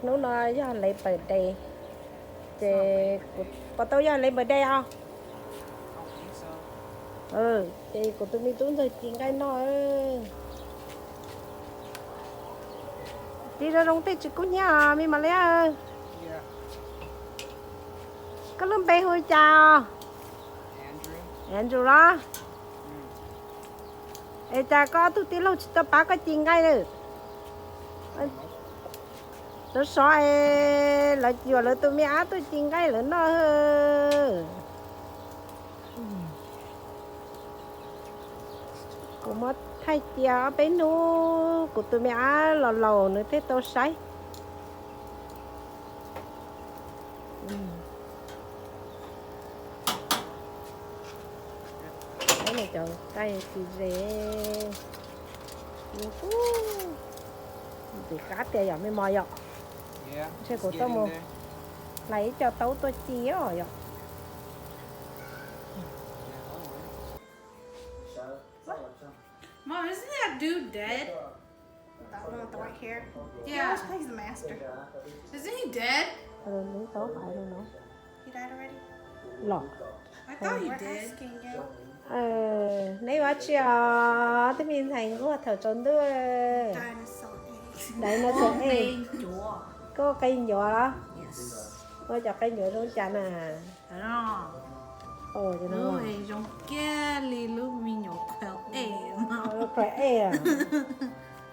Hnub no yog Labor Day, ces kuv puas tau yog Labor Day os? Ces kuv tus me tub ntxawg ci nqaij noj. Ci zoo zoo tej tsis kub hnyiab os me Mos Liab. Koj lub npe hu cas os? Andrew los? Es cas koj ob tug tij laug tsis tuaj pab koj ci nqaij lawm? Sov sov es lawv yuam lawv tus me ab tuaj ci nqaij lawv noj. Kuv muab thaij cia ob peb hnub kuv tus me ab los laus nws thiaj tau saib. Cov nqaij txiv ze, ntxim qab tiag yom me mos yom. Ntshe kuv tau mus hlais ib co taub tuaj ci os yom. Mom, isn't that dude dead? That one with the white hair? He Yeah. always plays the master. Isn't he dead? Tau hais no. He died already? Los? I thought he We're did. asking you. Neb ua tsi os, tej me ntxhais nquag thaum tsaus ntuj. Dinosaur egg. Dinosaur egg. Koj ua qe ncuav los? Yes. Ua cov qe ncuav zoo cas na? Lub zoo kiag li lub me nyuam qhuav ej no. Qhuav ej.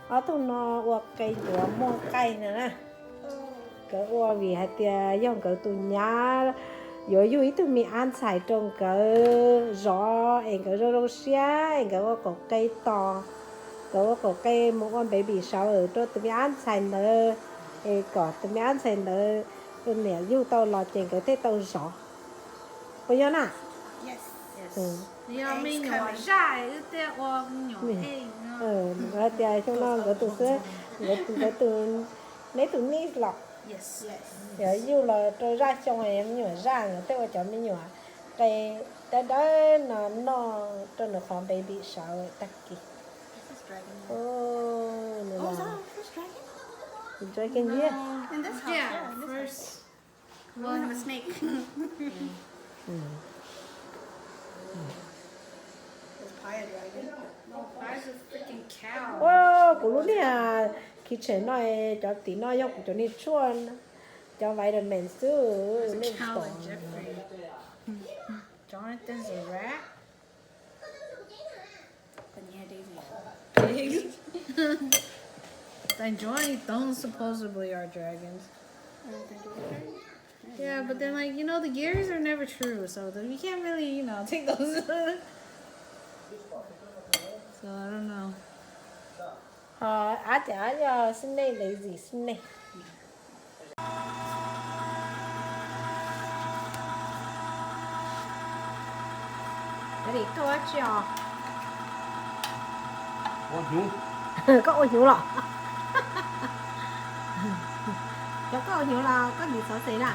Ob tug no ua qe ncuav muag qaij na. Nkawd ua vim hais tias yog nkawd tus nyab yuav yug ib tug me ab ntxhais rau nkawd zov es nkawd zoo zoo siab es nkawd ua qaum qe tos, nkawd ua qaum qe mus ua baby shower rau tus me ab ntxhais ntawd es kom tus me ab ntxhais ntawd niam yug tau los ces nkawd thiaj tau zov. Puas yog na? Yog me nyuam zaj wb thiaj ua me nyuam ej no. Hais tias xyoo no nkawd tus xwb, nkawd tus, neb tus niece los? Yog yug los rau zaj xyoo me nyuam zaj nkawd thiaj ua cov me nyuam qe dawb dawb no noj rau nws qhov baby shower tag kis. Dragon, yeah. In this house, yeah, in this house. Well, we have a snake. It's probably a dragon. No, probably a freaking cow. Kuv lub niag kitchen no, cov tim no yog kuv cov niag tshuaj, cov vitamin xwb. There's a cow in Jeffrey. Jonathan's a rat. Pigs. Those supposedly are dragons. Yeah, but then, like, you know, the Garys are never true, so then you can't really, you know, take those. So I don't know. Ho ab tias ab yog snake, lazy snake. Daddy, koj ua tsi os? Koj ua hnyuv los? Cov koj ua hnyuv los koj ntim xov xwm na?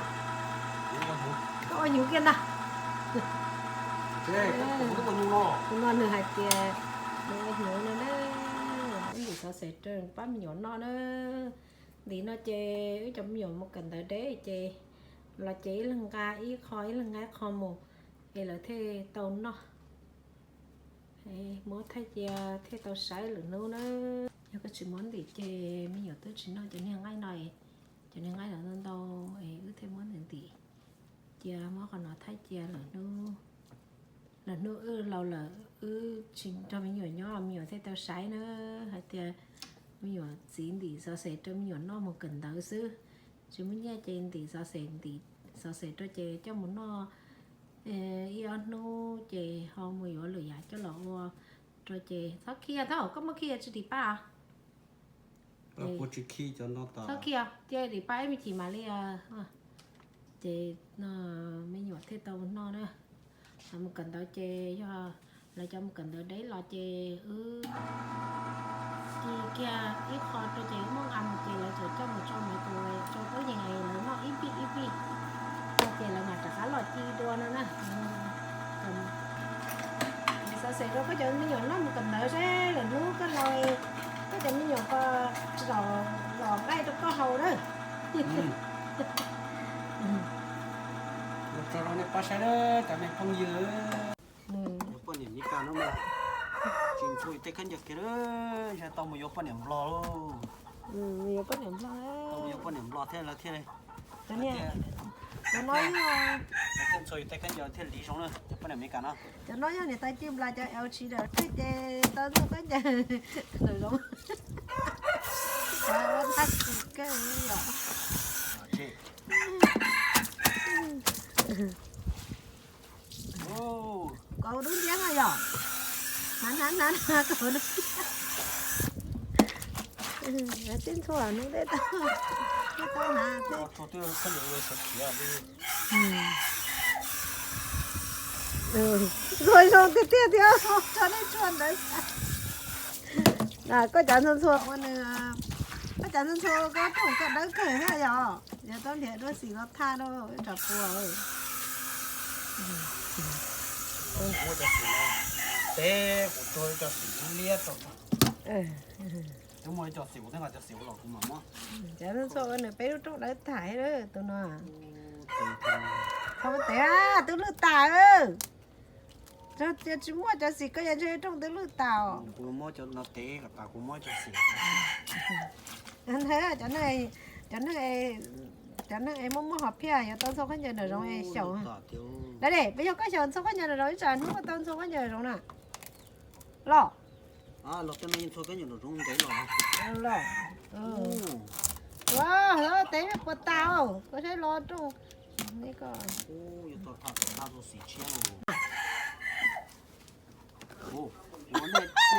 Koj ua hnyuv kiag ntag. Tus no nws hais tias nws ua hnyuv no na, wb ntim xov xwm rau pab me nyuam noj na. Ntim no ces wb cov me nyuam mus kawm ntawv deb ces los ces ib leeg nqa ib qho, ib leeg nqa ib qho mus, es lawv thiaj tau noj. Muab thaij cia thiaj tau saib lwm hnub na. Yog koj tsis muab ntim ces me nyuam twb tsis noj cov niag nqaij no. Cov niag nqaij no ntau ntau es wb thiaj muab ntim ntim. Cia muab qhov no thaij cia lwm hnub, lwm hnub wb laus lawm wb tsis nrog me nyuam nyob me nyuam thiaj tau saib na. Hais tias me nyuam txiv ntim xov xwm rau me nyuam noj mus kawm ntawv xwb, tsis muaj nyiaj ces ntim xov xwm, ntim xov xwm rau ces coj mus noj ib ob hnub ces ho mus yuav lwm yam coj los ua rau ces txhob khi, thaum koj muab khi tsis dim pab. Tsis khi, txhob khi, cia dim pab ib me chim mam li. Ces me nyuam thiaj tau noj na. Mus kawm ntawv ces yog lawv cov mus kawm ntawv deb los ces wb ci kiag ib qho rau ces wb muab nqa mus ces lawv tseem coj mus tso microwave tso tuab yees es lawv noj ib vij ib vij. Ces lawv mam rov qab los ci dua no na. Xov xwm rau koj cov me nyuam noj mus kawm ntawv seb lwm hnub koj laus koj cov me nyuam ko zom nqaij rau koj haus na. Ua tsaug rau nej pab saib na, cov nej phooj ywg. Yuav poj niam Mis Kas no mas tsis ntxhua yus tej khaub ncaws kiag lawm, tau mus yuav poj niam Nplog lauj. Yuav poj niam Nplog, tau mus yuav poj niam Nplog thiab lawv thiaj li, cov no thiaj ntxhua yus tej khaub ncaws thiaj li zoo na, cov poj niam Mis Kas no. Cov no yog niam tais Ci Nplas cov L G dawm tej ces tau ntxhua khaub ncaws nraum zoov. Cov ua thaj tsis kawg li yom. Kaus dub nciab no yom. Hnav hnav hnav kaus dub nciab. Tib ntxhua hnub tej tau, tau hnav tej. Ntxhua zoo tiag tiag thiab, tso nej tshuaj ntawd. Koj cov ntxhua ntxhua ua nws, koj cov ntxhua ntxhua koj rooj koj dawb kawg thiab yom. Yog tau nrhiav dua xim los thaj rau ib tsam puas. Teb kuv tuag cov xim liab rau. Twb muaj ib co xim kuv twb nqa cov xim los kuv mam muab. Cov ntxhua ua nws peb lub rooj dawb tag tus no. Txhob tev, twb lwj tas. Tsis muaj cov xim koj yog ntshe rooj twb lwj tas. Kuv muab cov no tev kom tas kuv muab cov xim. Cov neeg, cov neeg es muaj muaj hom phiaj yuav tau ntxhua khaub ncaws nraum zoov es xyaum. Dab de, peb yog koj xyaum ntxhua khaub ncaws nraum zoov ib tsam hnub koj tau ntxhua khaub ncaws nraum zoov na. Los. Los tej no yeej ntxhua khaub ncaws nraum zoov ntev los. Los. Ua, tev puas tas, koj saib los rooj. Nej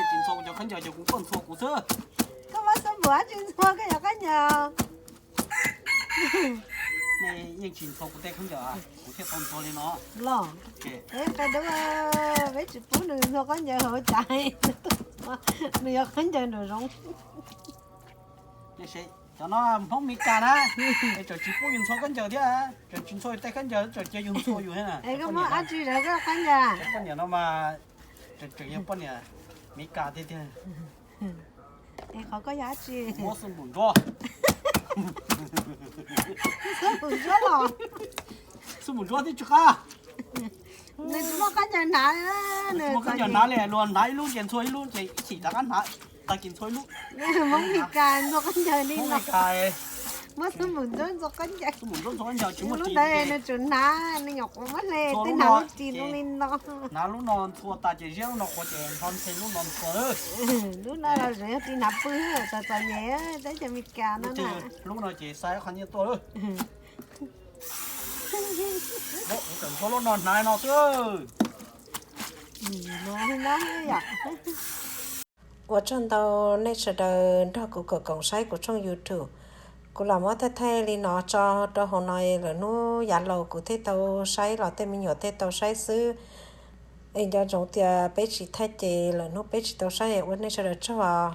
tsis ntxhua kuv cov khaub ncaws ces kuv kuj ntxhua kuv xwb. Koj muab xub npum dab tsi ntxhua koj cov khaub ncaws? Nej yeej tsis ntxhua kuv tej khaub ncaws, kuv thiaj tau ntxhua li no. Los, peb dub, peb tsis pub nws ntxhua khaub ncaws hauv cas, nws yog khaub ncaws nraum zoov. Cov no Hmoob Mes Kas na, es tseem tsis pub yus ntxhua khaub ncaws thiab, tseem tsis ntxhua yus tej khaub ncaws, tseem cia yus ntxhua yus thiab na. Es koj muab dab tsi zom koj khaub ncaws? Poj niam no mas tseem tseem yog poj niam Mes Kas tiag tiag. Es qhov koj yog dab tsi? Muab xub npum ntsuab. Xub npum ntsuab los? Xub npum ntsuab twb tsis qab. Nws tsis muaj khaub ncaws hnav, nws tsis muaj khaub ncaws hnav li, luag hnav ib lub ces ntxhua ib lub ces ib chim rov qab hnav, tag kis ntxhua ib lub. Hmoob Mes Kas ntxhua khaub ncaws li no. Muab xub npum ntsuab ntxhua khaub ncaws. Xub npum ntsuab ntxhua khaub ncaws tsis muaj ris. Lub ntawd nws tsuas hnav, nws nyuam qhuav muab hle, twb hnav lub ris zoo li no. Hnav lub no ntxhua tas ces ziab lub no qhuav ces nrho ntshe lub no ntxhua. Lub no los yog ris hnav pw, txom txom nyem, teb chaws Mes Kas no na. Lub no ces xa ib qho nyiaj tuaj lawm. Kuv tseem ntxhua lub no hnav no xwb. Ua tsaug ntau nej sawv daws nrog kuv koom koom saib kuv tshooj YouTube. Kuv los muab thaij thaij li no tso rau hauv no, lwm hnub yav laus kuv thiaj tau saib los tej me nyuam thiaj tau saib xwb. Es nco ntsoov tias peb tsis thaij ces lwm hnub peb tsis tau saib, ua nej sawv daws tsaug os.